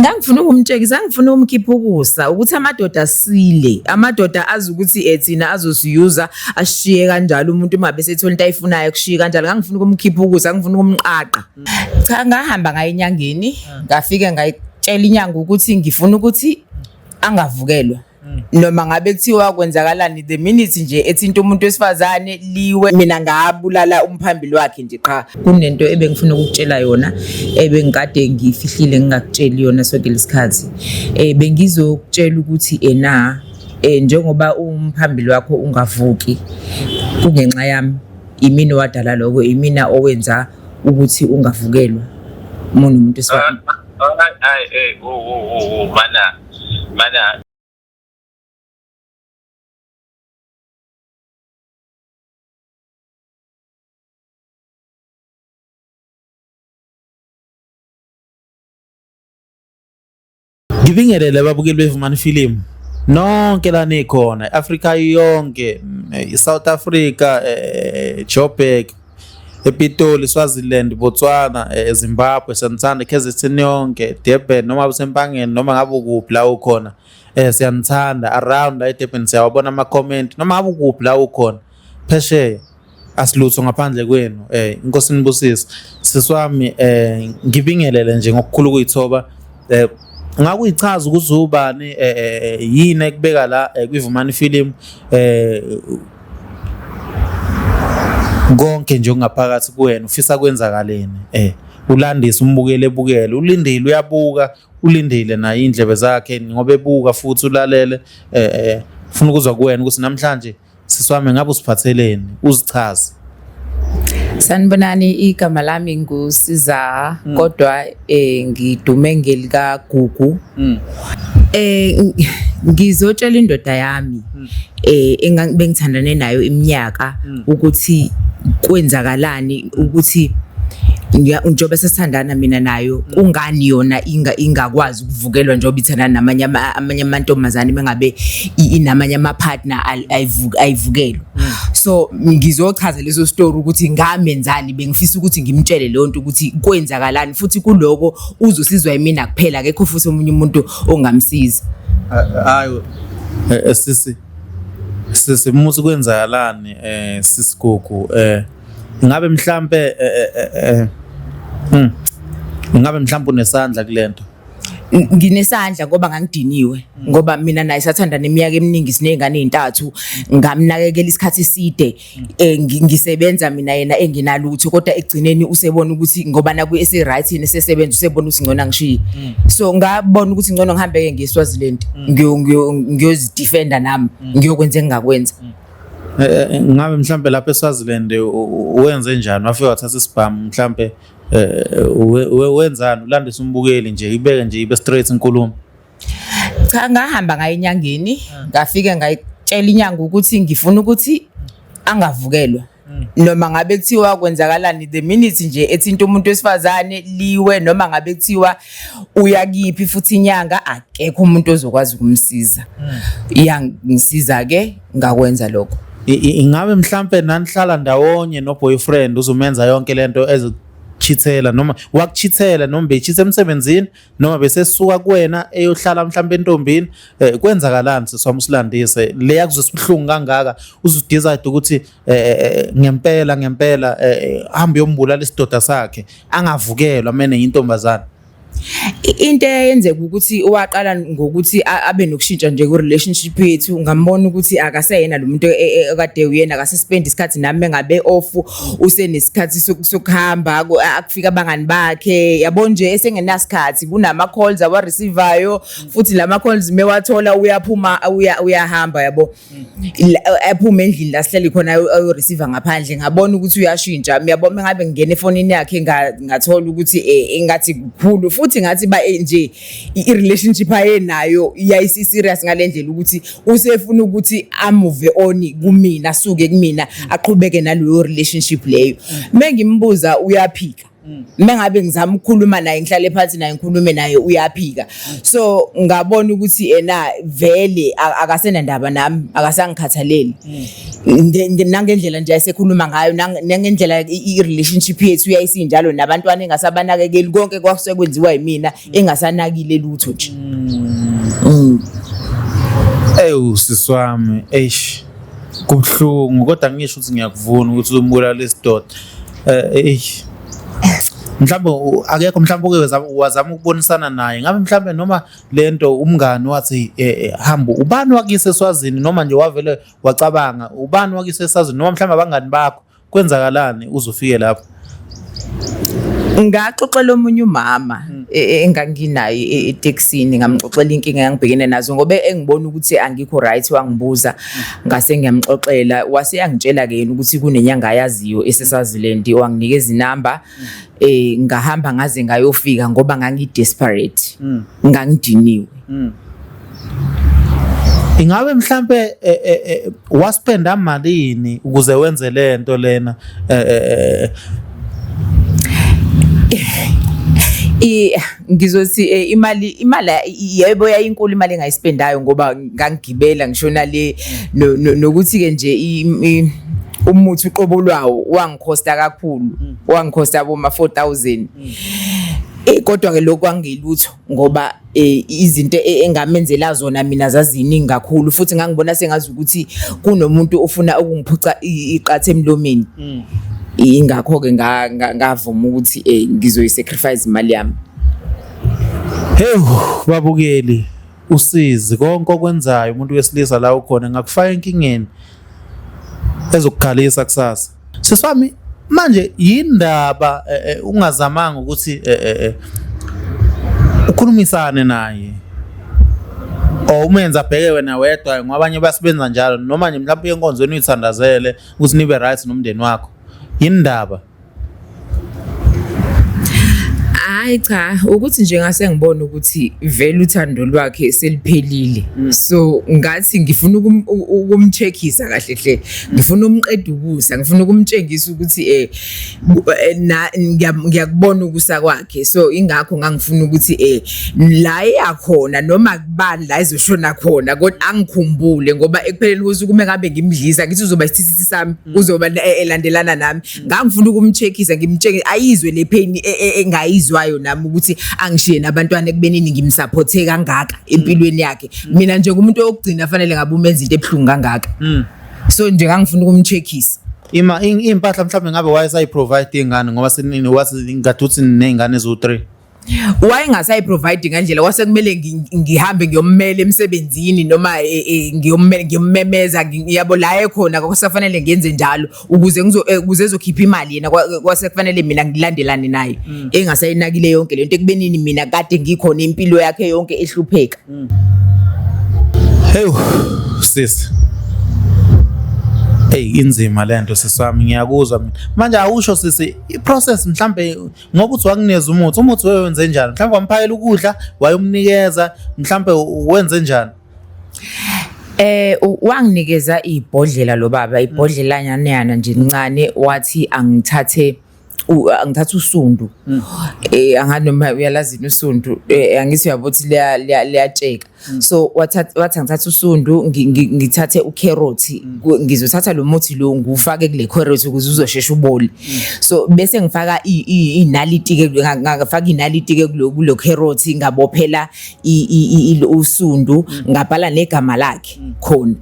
Ngangifuna ukumtshekisa, ngangifuna ukumkhipha ukusa ukuthi amadoda asile, amadoda azi ukuthi thina azosiyuza ashiye kanjalo umuntu uma besethola into ayifunayo kushiye kanjalo. Ngangifuna ukumkhipha ukusa, ngangifuna ukumqaqa. Cha, ngahamba ngaye enyangeni, ngafike ngayitshela inyanga ukuthi ngifuna ukuthi angavukelwa. Noma ngabe kuthiwa kwenzakalani, the minute nje ethinta umuntu wesifazane liwe, mina ngabulala umphambili wakhe nje qha. Kunento ebengifuna ukukutshela yona ebengikade ngiyifihlile ngingakutsheli yona sonke lesikhathi. Bengizokutshela ukuthi ena njengoba umphambili wakho ungavuki kungenxa yami, imina owadala lokho, imina owenza ukuthi ungavukelwa uma unomuntu wesifazane. Hayi, hey, oh, mana mana. Ngibingelele ababukeli beVumani Film nonke la nikhona, i-Afrika yonke, i-South Africa, Joburg, ePitoli, Swaziland, Botswana, Zimbabwe, siyanithanda, KZN yonke, Durban, noma usempangeni noma ngabe ukuphi la ukhona, siyanithanda around la eDurban, siyawabona ama-comment noma ngabe ukuphi la ukhona phesheya, asilutho ngaphandle kwenu. Inkosi nibusise sisi wami. Ngibingelele nje ngokukhulu ukuyithoba. Ngakuyichaza ukuthi ubani, yini ekubeka la kwiVumani Film, konke nje okungaphakathi kuwena, ufisa kwenzakaleni, ulandise umbukele ebukele, ulindile, uyabuka, ulindile naye indlebe zakhe ngoba ebuka futhi ulalele, ufuna ukuzwa kuwena ukuthi namhlanje sisi wami ngabe usiphatheleni, uzichaze. Sanibonani, igama lami nguSiza, kodwa ngidume ngelika Gugu. Ngizotshela indoda yami engangibengithandane nayo iminyaka ukuthi kwenzakalani, ukuthi njengoba sesithandana mina nayo, kungani yona ingakwazi ukuvukelwa njengoba ithandana namanye amanye amantombazane, mengabe inamanye ama-partner ayivukelwa. So ngizochaza leso story ukuthi ngamenzani, bengifisa ukuthi ngimtshele leyo nto ukuthi kwenzakalani, futhi kuloko uzosizwa yimina kuphela, akekho futhi omunye umuntu ongamsiza. Hayi, sisi musi, kwenzakalani, sisi Gugu? Ngabe mhlambe ngabe mhlambe unesandla kulento? Nginesandla ngoba ngangidiniwe, ngoba mina naye sathandana iminyaka eminingi, siney'ngane ey'ntathu, ngamnakekela isikhathi eside, ngisebenza mina, yena enginalutho, kodwa ekugcineni usebona ukuthi ngoba naku ese-right yena esesebenza, usebona ukuthi ngcono angishiye. So ngabona ukuthi ngcono ngihambe-ke ngiye eSwaziland, ngiyozidefenda nami, ngiyokwenza engingakwenza. Ngabe mhlambe lapha eSwaziland wenze njani? Wafika wathatha isibhamu mhlambe, wenzani? Ulandise umbukeli nje, ibeke nje ibe straight inkulumo. Cha, ngahamba ngaye enyangeni, ngafike ngayitshela inyanga ukuthi ngifuna ukuthi angavukelwa. Noma ngabe kuthiwa kwenzakalani, the minute nje ethinta umuntu wesifazane liwe, noma ngabe kuthiwa uya kiphi futhi inyanga, akekho umuntu ozokwazi ukumsiza. Iyangisiza ke, ngakwenza lokho. Ingabe mhlambe nanihlala ndawonye no boyfriend, uzomenza yonke lento ezokuchithela, noma wakuchithela, noma bechitha emsebenzini, noma bese suka kuwena eyohlala mhlambe entombini, kwenzakalani sisi wami? Usilandise le yakuzwisa ubuhlungu kangaka, uzudecide ukuthi ngempela ngempela hambe yombulala isidoda sakhe, angavukelwa mene intombazana. Into eyenzeka ukuthi waqala ngokuthi abe nokushintsha nje ku-relationship yethu, ngambona ukuthi akaseyena lo muntu ekade uyena, akasespend isikhathi nami, engabe off usenesikhathi sokuhamba akufika abangani bakhe, yabo nje, esengenasikhathi, kunama-calls awa-receive-ayo, futhi lama calls mewathola uyaphuma, uyahamba, yabo, aphume endlini la sihleli khona ayo-receive ngaphandle. Ngabona ukuthi uyashintsha, uyabo. Mengabe ngingena efonini yakhe ngathola ukuthi engathi kukhulu futhi ngathi ba nje i-relationship ayenayo yayisi-serious ngale ndlela ukuthi usefuna ukuthi amove on kumina, asuke kumina, aqhubeke naleyo relationship leyo. Mengimbuza uyaphika, mengabe ngizama ukukhuluma naye, ngihlale phansi naye, ngikhulume naye, uyaphika. So ngabona ukuthi ena vele akasenandaba nami, akasangikhathaleli. Nangendlela nje ayesekhuluma ngayo, nangendlela i-relationship yethu yayisinjalo, nabantwana engasabanakekeli, konke kwasekwenziwa yimina engasanakile lutho nje. Ewu sisi wami, eish, kubuhlungu, kodwa ngisho ukuthi ngiyakuvuna ukuthi uzombulala isidoda. Eish. Mhlawumbe akekho, mhlawumbe uke wazama ukubonisana naye. Ngabe mhlawumbe noma lento umngani wathi hamba ubani wakise eSwazini, noma nje wavele wacabanga ubani wakise eSwazini, noma mhlawumbe abangani bakho, kwenzakalani uzofike lapho? Ngaxoxela omunye umama enganginaye etekisini, ngamxoxela inkinga engangibhekene nazo ngoba engibona ukuthi angikho right, wangibuza, ngase ngiyamxoxela, wase yangitshela-ke yena ukuthi kunenyanga ayaziyo eseSwaziland, wanginikeza inamba, ngahamba ngaze ngayofika ngoba ngangi-desperate, ngangidiniwe. Ingabe mhlambe waspenda malini ukuze wenze lento lena? Ngizothi imali yebo yayinkulu imali engayispendayo ngoba ngangigibela ngishona le, nokuthi ke nje umuthi uqobo lwawo wangikhosta kakhulu, wangikhosta boma 4000. Kodwa ke lokho kwangelutho ngoba izinto engamenzela zona mina zaziningi kakhulu, futhi ngangibona sengazi ukuthi kunomuntu ofuna ukungiphuca iqatha emlomeni. Ingakho ke ngavuma ukuthi ngizoyisacrifice imali yami. Hey babukeli, usizi konke okwenzayo umuntu wesilisa la ukhona ngakufaka enkingeni ezokukhalisa kusasa. Siswami, manje yindaba ungazamanga ukuthi ukhulumisane naye, or umenza abheke wena wedwa, ngoba abanye basebenza njalo, noma nje mhlawumbe uye enkonzweni uyithandazele ukuthi nibe right nomndeni wakho? Yindaba? Hayi cha, ukuthi nje ngase ngibona ukuthi vele uthando lwakhe seliphelile, so ngathi ngifuna ukumcheckisa kahle hle, ngifuna umqeda ukusa, ngifuna ukumtshengisa ukuthi na ngiyakubona ukusa kwakhe. So ingakho ngangifuna ukuthi la eyakhona noma kubani la ezoshona khona, kodwa angikhumbule, ngoba ekupheleni kosuku uma ngabe ngimdlisa ngithi uzoba isithisithi sami, uzoba elandelana nami. Ngangifuna ukumcheckisa, ngimtshenge ayizwe le pain engayizwayo nami, ukuthi angishiye nabantwana ekubenini ngimsupporte kangaka empilweni yakhe. Mina nje ngumuntu wokugcina fanele ngabe umenza into ebuhlungu kangaka, so nje ngangifuna ukumcheckisa. Ima iy'mpahla mhlawumbe ngabe wayesayi-provide iy'ngane, ngoba senini wathi ngathi uthi ney'ngane eziwu-3? Wayengasayiprovide ngendlela, kwase kumele ngihambe ngiyommela emsebenzini noma ngiyommela, ngiyommemeza, yabo, la ekhona kwakusafanele ngenze njalo ukuze ukuze ezokhipha imali yena, kwase kufanele mina ngilandelane naye, engasayinakile yonke lento ekubenini mina kade ngikhona impilo yakhe yonke ehlupheka. Hey sisi. Hey, inzima lento sisi wami, ngiyakuzwa mina. Manje awusho sisi, i-process mhlambe ngoba uthi wakunikeza umuthi wewenze njani? Mhlambe wamphakela ukudla, wayomnikeza, mhlambe wenze njani? Wanginikeza ibhodlela lo baba, ibhodlela nyana nje incane, wathi angithathe usundu. Angazi noma uyalazi usundu, angithi uyabo ukuthi liyatsheka. So wathi angithathe usundu, ngithathe ucarrot, ngizothatha lo muthi lo ngiwufake kule carrot ukuze uzoshesha ubole. So bese ngifaka inaliti ke, ngafaka inaliti ke kulo carrot, ngabophela usundu, ngabhala negama lakhe khona.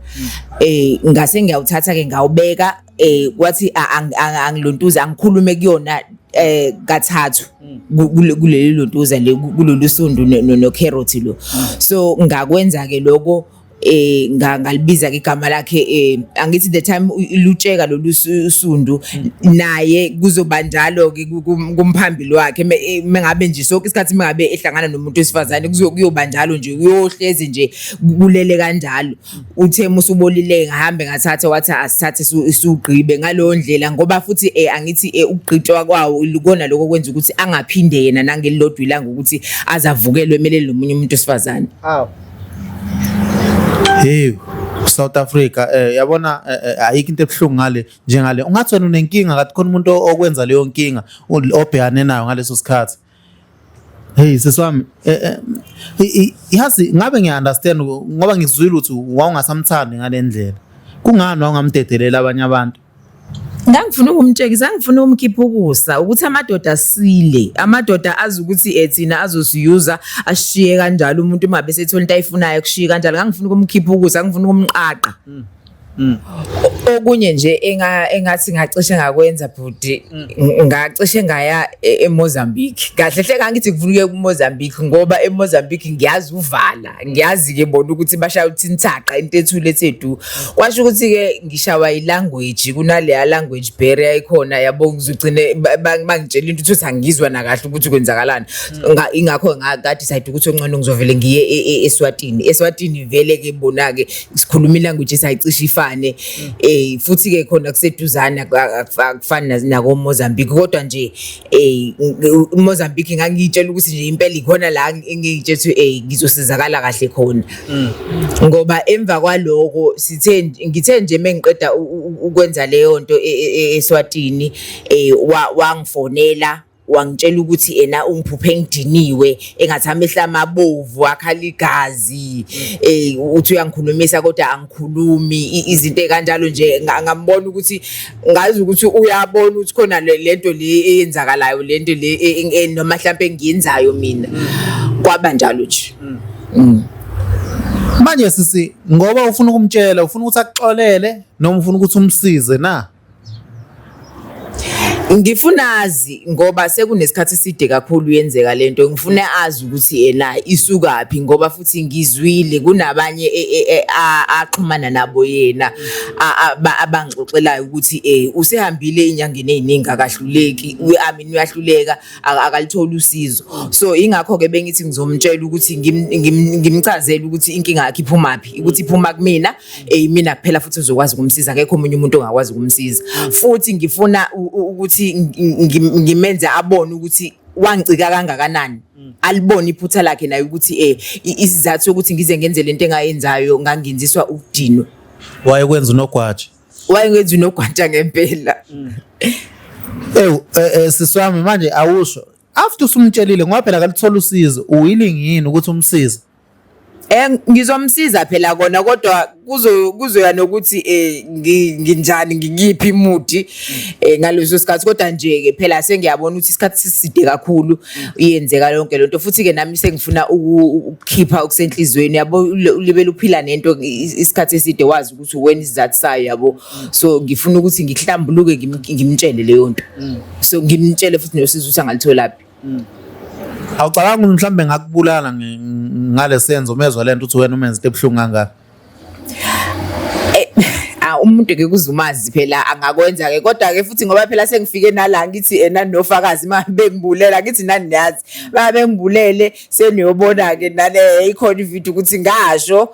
Ngase ngiyawuthatha ke ngawubeka, kwathi angilontuza angikhulume kuyona kathathu kuleli lontuza le, kulolu sundu no carrot lo. So ngakwenza ke lokho, ngalibiza ke igama lakhe, angithi the time lutsheka lolu sundu naye kuzoba njalo ke kumphambili wakhe, mengabe nje sonke isikhathi mengabe ehlangana nomuntu wesifazane kuyoba njalo nje, uyohlezi nje kulele kanjalo. Uthe musubolile ngihambe ngathatha, wathi asithathe sugqibe ngaleyo ndlela, ngoba futhi angithi ukugqitshwa kwawo ikona lokho kwenza ukuthi angaphinde yena nangelilodwa ilanga ukuthi azavukelwe emelele nomunye umuntu wesifazane. Aw. Hey, South Africa, yabona, ayikho into ebuhlungu ngale njengale. Ungathi wena unenkinga kathi khona umuntu okwenza leyo nkinga obhekane nayo ngaleso sikhathi. Hey sisi wami, yazi ngabe ngiya understand ngoba ngizwile ukuthi wawungasamthandi ngale ndlela. Kungani wawungamdedelela abanye abantu? Ngangifuna ukumtshekisa, ngangifuna ukumkhipha ukusa ukuthi amadoda asile, amadoda azi ukuthi thina azosiyuza ashiye kanjalo umuntu uma besethola into ayifunayo kushiye kanjalo. Ngangifuna ukumkhipha ukusa, ngangifuna ukumqaqa. Okunye nje engathi ngacishe ngakwenza bhuti, ngacishe ngaya eMozambique. Kahle hle ngangithi ngifuna ukuya kuMozambique ngoba eMozambique ngiyazi uvala, ngiyazi-ke bona ukuthi bashaya uthinthaqa into ethule ethe du. Kwasho ukuthi-ke ngishawa i-language, kunaleya language barrier ekhona yabo, ngizogcine bangitshela into uthi angizwa nakahle ukuthi kwenzakalani. Ingakho nga-decide ukuthi ongcono ngizovele ngiye eSwatini. ESwatini vele-ke bona-ke sikhuluma ilanguage esayicishe ifane, futhi-ke khona kuseduzane, akufani nako-Mozambique. Kodwa nje Mozambique ngangiyitshela ukuthi nje impela ikhona la engiyitshela ukuthi ngizosizakala kahle khona. Ngoba emva kwaloko sithe ngithe nje mengiqeda ukwenza leyo nto eSwatini, wangifonela wangitshela ukuthi ena ungiphuphe ngidiniwe engathi amehlo amabovu akhala igazi, uthi uyangikhulumisa kodwa angikhulumi, izinto ekanjalo nje. Ngambona ukuthi ngazi ukuthi uyabona ukuthi khona lento le eyenzakalayo, lento le noma mhlambe engiyenzayo mina. Kwaba njalo nje. Manje sisi, ngoba ufuna ukumtshela, ufuna ukuthi akuxolele noma ufuna ukuthi umsize na? Ngifuna azi ngoba sekunesikhathi eside kakhulu yenzeka lento, ngifuna azi ukuthi ena isukaphi, ngoba futhi ngizwile kunabanye axhumana nabo yena abangixoxelayo ukuthi usehambile enyangeni eziningi akahluleki, I mean uyahluleka, akalitholi usizo. So ingakho-ke bengithi ngizomtshela ukuthi ngimchazele ukuthi inkinga yakhe iphumaphi, ukuthi iphuma kumina, imina kuphela futhi uzokwazi ukumsiza, akekho omunye umuntu ongakwazi ukumsiza. Futhi ngifuna ukuthi ngimenze abone ukuthi wangicika kangakanani, alibone iphutha lakhe naye ukuthi isizathu sokuthi ngize ngenze lento engayenzayo ngangenziswa ukudinwa. Wayekwenza unogwaja? Wayengenza unogwaja ngempela. Ewu, sisi wami, manje awusho, after usumtshelile, ngoba phela akalithola usizo, uwilling yini ukuthi umsize? Ngizomsiza phela kona, kodwa kuzoya nokuthi nginjani, ngikiphi imudi ngaleso sikhathi. Kodwa nje ke phela sengiyabona ukuthi isikhathi siside kakhulu iyenzeka yonke lento, futhi ke nami sengifuna ukukhipha okusenhlizweni yabo. Ulibele uphila nento isikhathi eside, wazi ukuthi wena isizathu sayo yabo. So ngifuna ukuthi ngihlambuluke, ngimtshele leyo nto, so ngimtshele futhi nosizo ukuthi angalitholaphi. Awucabangi ukuthi mhlawumbe ngakubulala ngale senzo umezwa lento ukuthi wena umenza into ebuhlungu kangaka? Umuntu ngeke uzumazi phela angakwenza ke, kodwa ke futhi ngoba phela sengifike nala ngithi ena nofakazi ma bengibulela, ngithi nani niyazi ma bengibulele, seniyobona ke nale ikhona ivideo ukuthi ngasho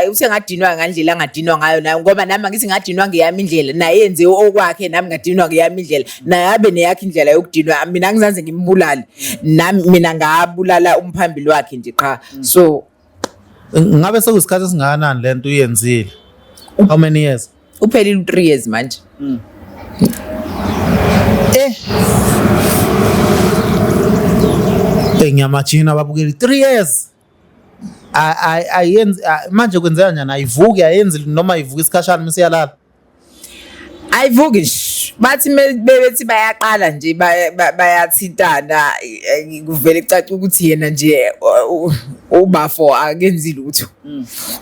usengadinwa ngandlela angadinwa ngayo nayo, ngoba nami ngithi ngadinwa ngeyami indlela, naye yenze okwakhe, nami ngadinwa ngeyami indlela, naye abe neyakhe indlela yokudinwa. Mina angizange ngimbulale, nami mina ngabulala umphambili wakhe nje qha. So Ngabe sekuyisikhathi esingakanani lento uyenzile? How many years? Uphelile u3 years manje. Ngiyamajina ababukeli, 3 years. Ayenzi manje kwenzeka kanjani? Ayivuki, ayenzi noma ivuka isikhashana mase iyalala? Ayivuki nje. Bathi bebethi bayaqala nje bayathintana, kuvele kucace ukuthi yena nje ubafo akenzile ukuthi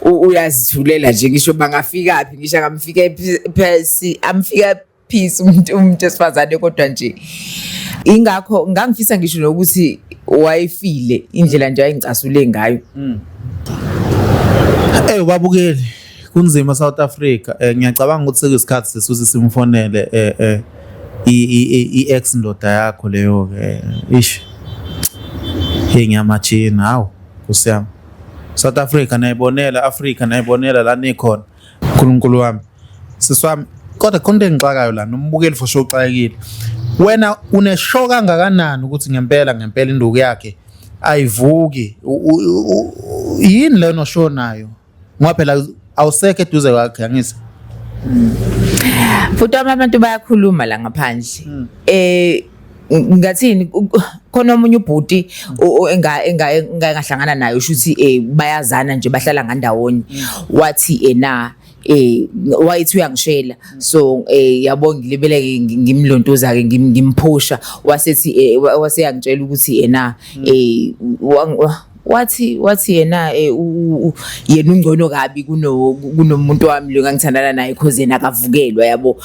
uyazithulela nje, ngisho bangafika phi, ngisho angamfika phasi, amfika peace umuntu wesifazane, kodwa nje ingakho ngangifisa ngisho nokuthi wayefile, indlela nje ayengicasule ngayo. Babukeli, kunzima South Africa. Ngiyacabanga ukuthi sekuyisikhathi sisuthi simfonele i-ex ndoda yakho leyo ke. Ish. Hey, ngiyamajina, hawu Nkosi yami. South Africa nayibonela, Africa nayibonela la nikhona. uNkulunkulu wami. Sisi wami, kodwa khona into engixakayo la, nombukeli for sure uxakekile. Wena unesho kangakanani ukuthi ngempela ngempela induku yakhe ayivuki? Yini leyo nosho nayo? Ngoba phela awusekho eduze kwakhe, angithi? Futhi abantu bayakhuluma la ngaphandle. Ngathini, khona omunye ubhuti engahlangana naye, usho ukuthi bayazana nje, bahlala ngandawonye, wathi ena Wayethi uyangishela, so yabo, ngilibele ngimlontoza ke, ngimphusha, wasethi waseyangitshela ukuthi yena wathi yena yena ungcono kabi kunomuntu wami lo ngangithandana naye, cause yena akavukelwa, yabo.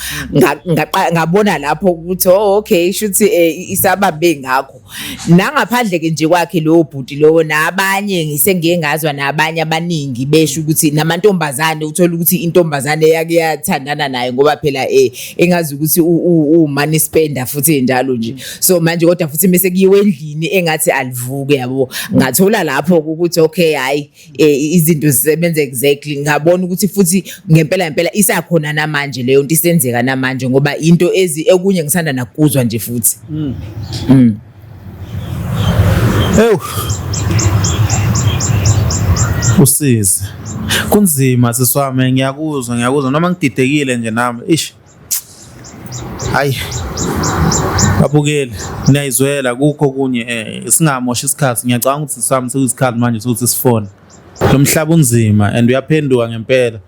Ngabona lapho ukuthi, oh okay, shuthi isabambe ngakho. Nangaphandle ke nje kwakhe lowo bhuti lowo, nabanye ngisengiye ngazwa nabanye abaningi besho ukuthi namantombazane, uthola ukuthi intombazane yake yathandana naye, ngoba phela engazi ukuthi u-money spender futhi njalo nje. So manje kodwa futhi mase kuyiwe endlini engathi alivuke, yabo. Ngathola lapho ukuthi okay, hayi, izinto zisebenza exactly. Ngabona ukuthi futhi ngempela ngempela isakhona namanje leyo nto, isenzeka namanje, ngoba into ezi okunye ngisanda nakuzwa nje futhi. Ewu. Usizi. Kunzima siswami, ngiyakuzwa, ngiyakuzwa noma ngididekile nje nami. Ish. Hayi. Babukeli, niyayizwela kukho kunye singamoshi isikhathi. Ngiyacabanga ukuthi sisami sekuyisikhathi manje sokuthi sifone. Lo mhlaba unzima and uyaphenduka ngempela.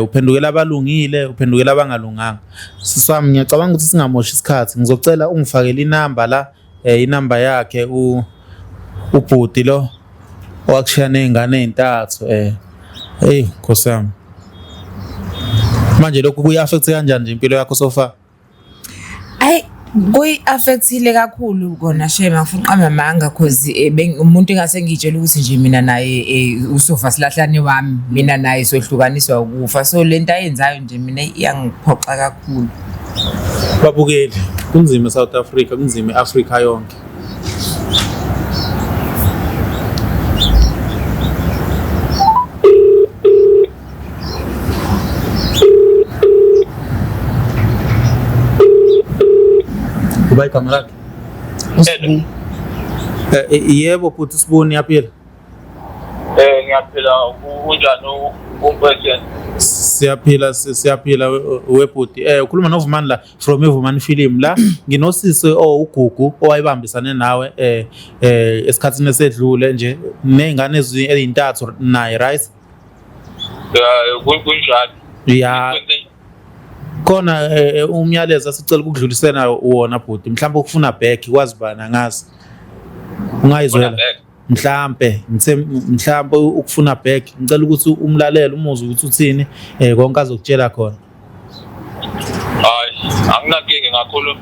Uphendukela abalungile, uphendukela abangalunganga. Siswami, ngiyacabanga ukuthi singamoshi isikhathi. Ngizocela ungifakele inamba la, inamba yakhe ubhuti lo owakushiya nezingane ezintathu. Hey Nkosi yami. Manje lokhu kuyi-affect kanjani nje impilo yakho so far? Ayi, kuyi-affectile kakhulu kona, shame, angifuni uqamba amanga, cause umuntu engase ngiyitshela ukuthi nje mina naye usofa silahlane wami, mina naye sohlukaniswa ukufa. So lento ayenzayo nje mina iyangiphoxa kakhulu. Babukeli, kunzima eSouth Africa, kunzima eAfrica yonke. Uba igama lakhe? USibu. Yebo bhuti Sibu, niyaphila? Ngiyaphila, unjani umpresident? Siyaphila, siyaphila webhuti. Ukhuluma noVumani la from iVumani Film la. Nginosisi uGugu owayebambisane nawe esikhathini esedlule nje nezingane ezintathu naye, right? Kunjalo. Ya. Khona umyalezo asicela ukudlulisela wona bhuti, mhlawumbe ukufuna back, kwazi bani, angazi. Ungayizwela. Mhlambe ngithe mhlambe ukufuna back, ngicela ukuthi umlalele, umuzwe ukuthi uthini, konke azokutshela khona. Hayi, anginankinga, ngakhuluma.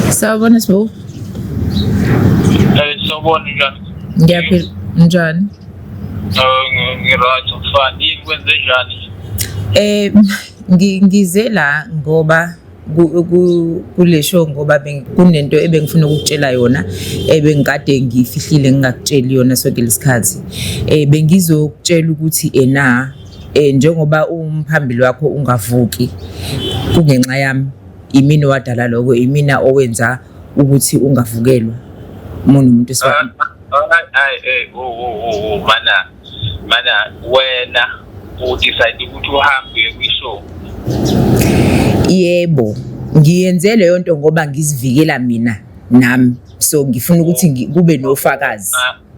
Sawubona Sibu. Sawubona, njani? Ngiyaphila, njani? Ngi-right, mfana. Yini, kwenze njani? Ngize la ngoba kule show ngoba kunento ebengifuna ukukutshela yona ebengikade ngiyifihlile, ngingakutsheli yona sonke lesikhathi. Bengizokutshela ukuthi ena njengoba umphambili wakho ungavuki, kungenxa yami, imina owadala lokho, imina owenza ukuthi ungavukelwa umuntu umuntu wesifazane. Hayi hayi, oh oh, mana mana, wena u-decide ukuthi uhambe kwi-show. Yebo, ngiyenze leyo nto ngoba ngizivikela mina nami, so ngifuna ukuthi kube nofakazi.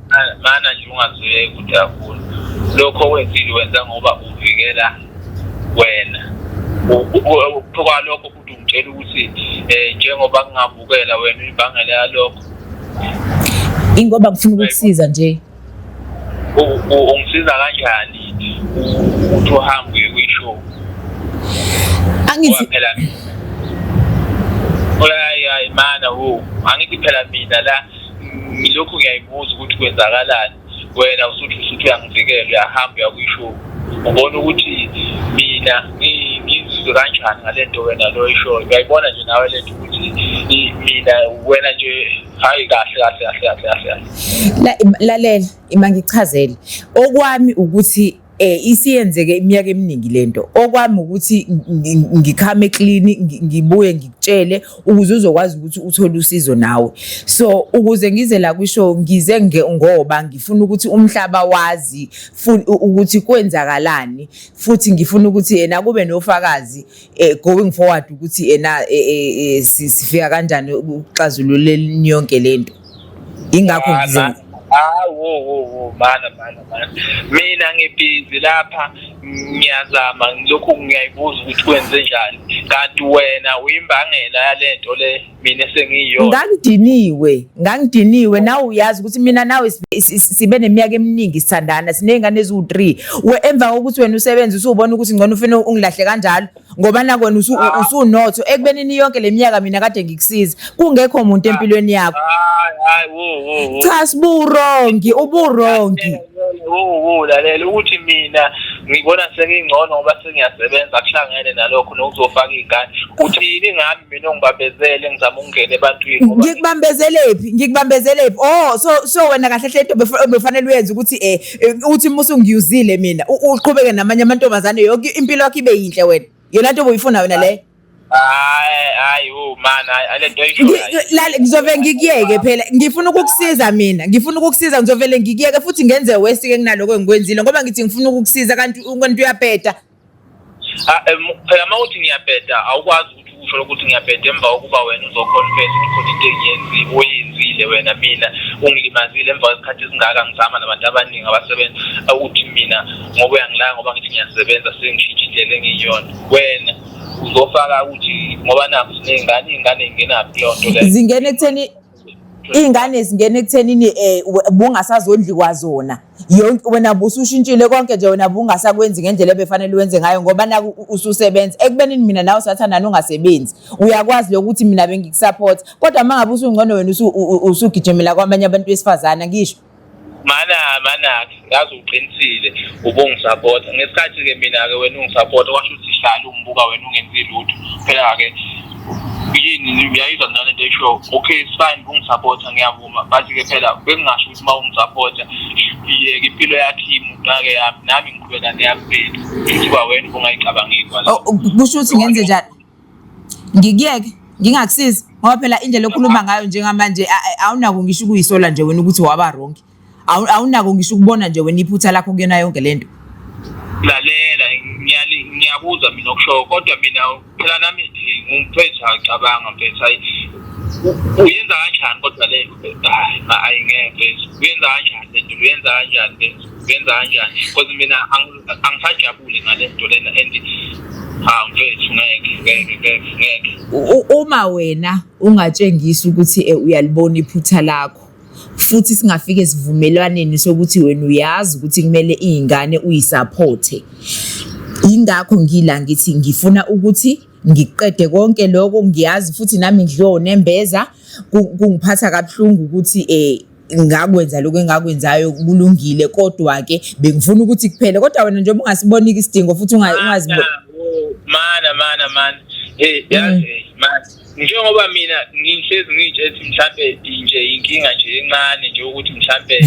Mana nje ungazuyeki ukuthi kakhulu lokho okwenzile wenza ngoba uvikela wena. Kwalokho futhi ungitshela ukuthi njengoba ngingavukela wena imbangela yalokho. Ingoba ngifuna ukukusiza nje. Ungisiza kanjani ukuthi uhambe uye kwi-show? Angithi phela, hayi hayi mana, wo, angithi phela mina la ngilokhu ngiyayibuza ukuthi kwenzakalani, wena usuthi uyangivikela, uyahamba uya kwi-show. Ubona ukuthi mina ngizizwe kanjani ngale nto wena lo oyishoyo? Uyayibona nje nawe lento ukuthi mina wena nje, hayi, kahle kahle kahle kahle kahle kahle. Lalela, ima ngichazele. Okwami ukuthi isiyenzeke iminyaka eminingi lento. Okwami ukuthi ngikhame clean, ngibuye ngikutshele ukuze uzokwazi ukuthi uthole usizo nawe. So ukuze ngize la kwishow, ngize ngoba ngifuna ukuthi umhlaba wazi ukuthi kwenzakalani, futhi ngifuna ukuthi yena kube nofakazi going forward ukuthi yena sifika kanjani ukuxazululeni yonke lento. Ingakho ngize. Hayi, wo wo wo, mana mana mana, mina ngibhizi lapha. Ngiyazama ngilokhu ngiyayibuza ukuthi kwenze njani, kanti wena uyimbangela yale nto le mina esengiyiyona. Ngangidiniwe, ngangidiniwe. Nawe uyazi ukuthi mina nawe sibe neminyaka eminingi sithandana, siney'ngane eziwu-3. Emva kokuthi wena usebenze usubona ukuthi ngcono ufuna ungilahle kanjalo, ngoba nakwena usunotho ekubenini yonke le minyaka mina kade ngikusiza kungekho muntu empilweni yakho. Hayi hayi, wo wo wo. Cha, siburongi, uburongi. Wo wo, lalela ukuthi mina ngibona sengingcono ngoba sengiyasebenza, akuhlangene nalokho nokuzofaka iy'ngane. Uthini ngami mina ongibambezele ngizama ukungena ebantwini ngoba Ngikubambezelephi? Ngikubambezelephi? Oh, so wena kahle hle into befanele uyenze ukuthi uthi uma usungiyuzile mina uqhubeke namanye amantombazane, yonke impilo yakho ibe yinhle wena. Yona nto obuyifuna wena leyo. Hayi hayi, wo man, hayi le nto oyishoyo. Lale, ngizove ngikuyeke phela, ngifuna ukukusiza mina, ngifuna ukukusiza, ngizovele ngikuyeke futhi ngenze worse ke kunaloko engikwenzile, ngoba ngithi ngifuna ukukusiza kanti uyabheda. Ah, phela uma uthi ngiyabheda, awukwazi ukuthi usho ukuthi ngiyabheda emva kokuba wena uzoconfess ukuthi khona into engiyenzile oyenzile wena, mina ungilimazile emva kwesikhathi esingaka ngizama nabantu abaningi abasebenza, ukuthi mina ngoba uyangilaya ngoba ngithi ngiyasebenza sengishintsha indlela engiyiyona, wena uzofaka ukuthi ngoba nakho siney'ngane, iy'ngane y'ngenaphi kuleyo nto leyo? Zingena ekutheni iy'ngane zingena ekuthenini bungasazondli kwazona yonke, wena busushintshile konke nje, wena bungasakwenzi ngendlela ebefanele wenze ngayo ngoba naku ususebenza. Ekubenini mina nawe sathandana ungasebenzi, uyakwazi lokuthi mina bengikusupport, kodwa uma ngabe usungcono wena usugijimela kwamanye abantu besifazane, ngisho. Mana mana, yazi uqinisile, ubungisapota ngesikhathi-ke mina-ke wena ungisapota, kwasho ukuthi hlala ungibuka wena ungenzi lutho phela-ke. Yini uyayizwa nale nto esho? Okay, it's fine, ungisapota, ngiyavuma, but-ke phela bengingasho ukuthi uma ungisapota yeka impilo yakho imuntu-ke yami, nami ngiqhubeka neyami impilo, futhi kwawena ubungayicabangeli kwala. Oh, kusho ukuthi ngenze njani? Ngikuyeke ngingakusizi? Ngoba phela indlela okhuluma ngayo njengamanje awunako ngisho ukuyisola nje wena ukuthi waba wrong. Awunako ngisho ukubona nje wena iphutha lakho kuyona yonke lento. Lalela, ngiyakuzwa mina okushoyo, kodwa mina phela nami ngumfethu, acabanga mfethu, hayi, uyenza kanjani kodwa le? Hayi, ayingeke mfethu, uyenza kanjani le nto? Uyenza kanjani mfethu? Uyenza kanjani? Because mina angisajabuli ngale nto lena and ha mfethu, ngeke ngeke ngeke ngeke. Uma wena ungatshengisi ukuthi uyalibona iphutha lakho futhi singafike esivumelwaneni sokuthi wena uyazi ukuthi kumele iy'ngane uyisapothe, ingakho ngila ngithi ngifuna ukuthi ngiqede konke lokho. Ngiyazi futhi nami ngidliwe unembeza, kungiphatha kabuhlungu ukuthi ngakwenza lokho engakwenzayo, kulungile, kodwa-ke bengifuna ukuthi kuphele, kodwa wena njengoba ungasiboniki isidingo futhi ungaziboni. Mana mana mana, hey, yazi man, njengoba mina ngihlezi ngitshe ethi mhlambe nje inkinga nje encane nje ukuthi mhlambe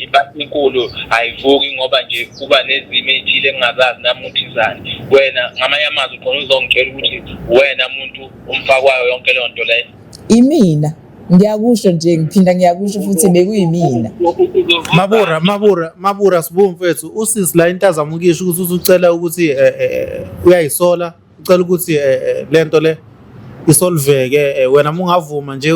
impahla enkulu ayivuki ngoba nje kuba nezimo ey'thile engingazazi nami ukuthi zani, wena ngamanye amazwi khona uzongitshela ukuthi wena muntu umfakwayo yonke leyo nto leyo. Imina, ngiyakusho nje, ngiphinda ngiyakusho futhi, bekuyimina. Mabura, Mabura, Mabura, sibu mfethu, usisi la into azama ukuyisho ukuthi usucela ukuthi uyayisola, ucela ukuthi lento le isolveke, wena uma ungavuma nje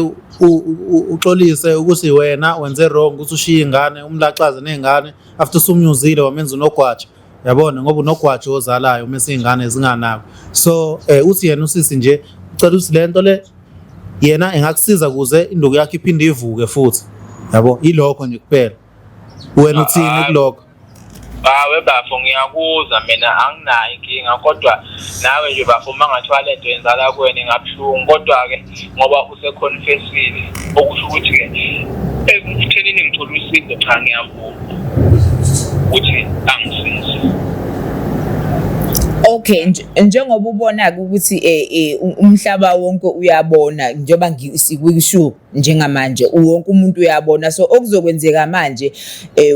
uxolise ukuthi wena wenze wrong ukuthi ushiye ingane, umlaxaze ney'ngane after usumyuzile wamenza unogwaja, yabona, ngoba unogwaja ozalayo uma iy'ngane zinganako. So uthi yena usisi nje ucela ukuthi lento le yena engakusiza kuze induku yakho iphinde ivuke futhi, yabo, ilokho nje kuphela. Wena uthini kulokho? Hawe bafo, ngiyakuzwa mina, anginayo inkinga, kodwa nawe nje bafo, uma ngathiwa le nto yenzala kuwena ingabuhlungu, kodwa-ke ngoba useconfessile, okusho ukuthi-ke ekuthenini ngithole usizo, cha, ngiyavuma ukuthi angisize. Okay, njengoba ubona-ke ukuthi umhlaba wonke uyabona njengoba sikwisho njengamanje, wonke umuntu uyabona, so okuzokwenzeka manje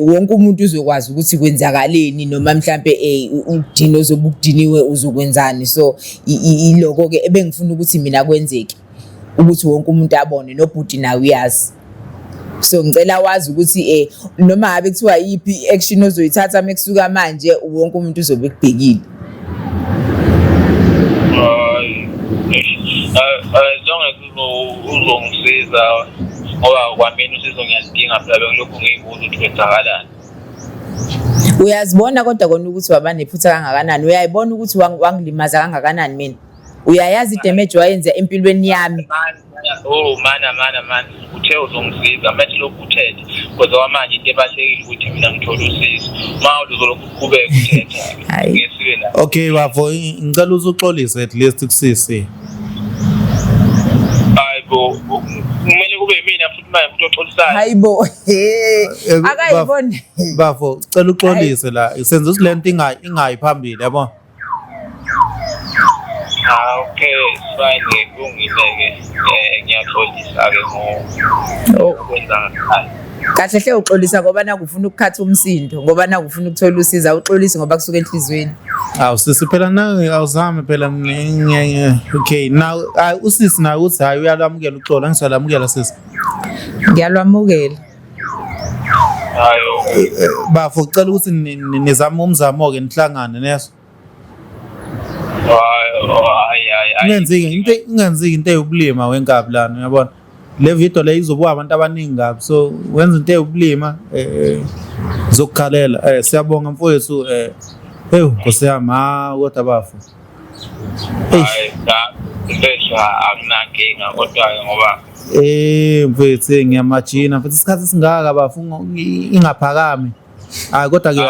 wonke umuntu uzokwazi ukuthi kwenzakaleni, noma mhlambe ukudina ozobe ukudiniwe uzokwenzani. So iloko-ke ebengifuna ukuthi mina kwenzeke, ukuthi wonke umuntu abone, nobhuti nawe uyazi. So ngicela wazi ukuthi noma ngabe kuthiwa yiphi i-action ozoyithatha mekusuka manje, wonke umuntu uzobe ekubhekile. Hayi, as long as uzongisiza, ngoba kwamina usizo ngiyalidinga phela, bengilokhu ngiyibuza ukuthi kwenzakalani. Uyazibona kodwa kona ukuthi waba nephutha kangakanani, uyayibona ukuthi wangilimaza kangakanani mina. Uyayazi i-damage wayenza empilweni yami. Oh mana mana mana, uthe uzongisiza manje lokhu uthethe because kwamanje into ebalulekile ukuthi mina ngithole usizo. Ma uzolokhu uqhubeka uthetha ngesibe na. Okay bafo, ngicela uzuxolise at least kusisi. Hayibo, kumele kube yimina futhi manje umuntu oxolisayo. Hayibo, akayiboni. Bafo, cela uxolise la. Senza ukuthi lento ingayi phambili yabo. Ah, okay, fine, kulungile-ke. Ngiyaxolisa-ke ngokwenza ngayo. Kahle hle uxolisa ngoba naku ufuna ukukhatha umsindo, ngoba naku ufuna ukuthola usizo, awuxolisi ngoba kusuka enhliziyweni. Awu sisi phela nawe awuzame phela okay now usisi naye uthi hayi uyalamukela uxolo, angisalamukela sisi. Ngiyalwamukela. Hayi. Bafo cela ukuthi nizame umzamo-ke nihlangane neso. Ungenziki into ungenziki into eyobulima wenkabi lana uyabona. Le video le izobuka abantu abaningi kabi so wenza into eyobulima eh zokukhalela eh siyabonga mfowethu eh hey Nkosi yami ha kodwa bafo. Hayi cha mfethu akunankinga kodwa ngoba eh mfethu ngiyamajina mfethu isikhathi singaka bafo ingaphakami. Hayi kodwa ke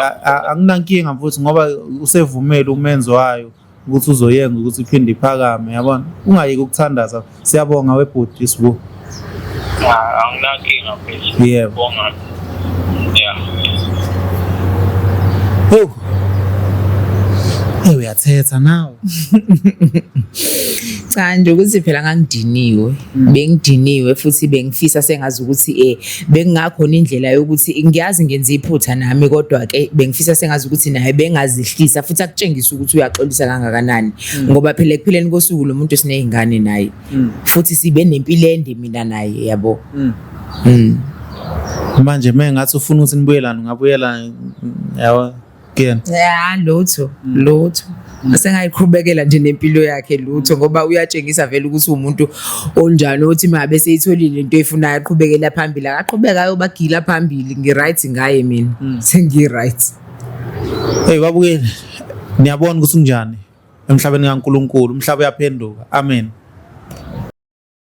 anginankinga mfuthu ngoba usevumele umenzi wayo ukuthi uzoyenza ukuthi iphinde iphakame yabona. Ungayeki ukuthandaza. Siyabonga webhuti Sibu. Anginankinga mfethu. Yebo. Bonga. Yeah. Hey. Hey uyathetha nawe. Cha nje ukuthi phela ngangidiniwe. Bengidiniwe futhi bengifisa sengazi ukuthi bengingakhona indlela yokuthi ngiyazi ngenza iphutha nami kodwa ke bengifisa sengazi ukuthi naye bengazihlisa futhi akutshengisa ukuthi uyaxolisa kangakanani ngoba phela ekuphileni kosuku lo muntu sinezingane naye futhi sibe nempilo ende mina naye yabo. Manje mengathi ufuna ukuthi nibuyelane ungabuyela yabo kuyena. Ya lutho lutho. Sengayiqhubekela nje nempilo yakhe lutho ngoba uyatshengisa vele ukuthi umuntu onjani othi mabe seyitholile into eyifunayo aqhubekela phambili akaqhubeka ayobagila phambili ngi-right ngaye mina sengi-right. Hey babukeli niyabona ukuthi kunjani emhlabeni kaNkuluNkulu umhlaba uyaphenduka. Amen.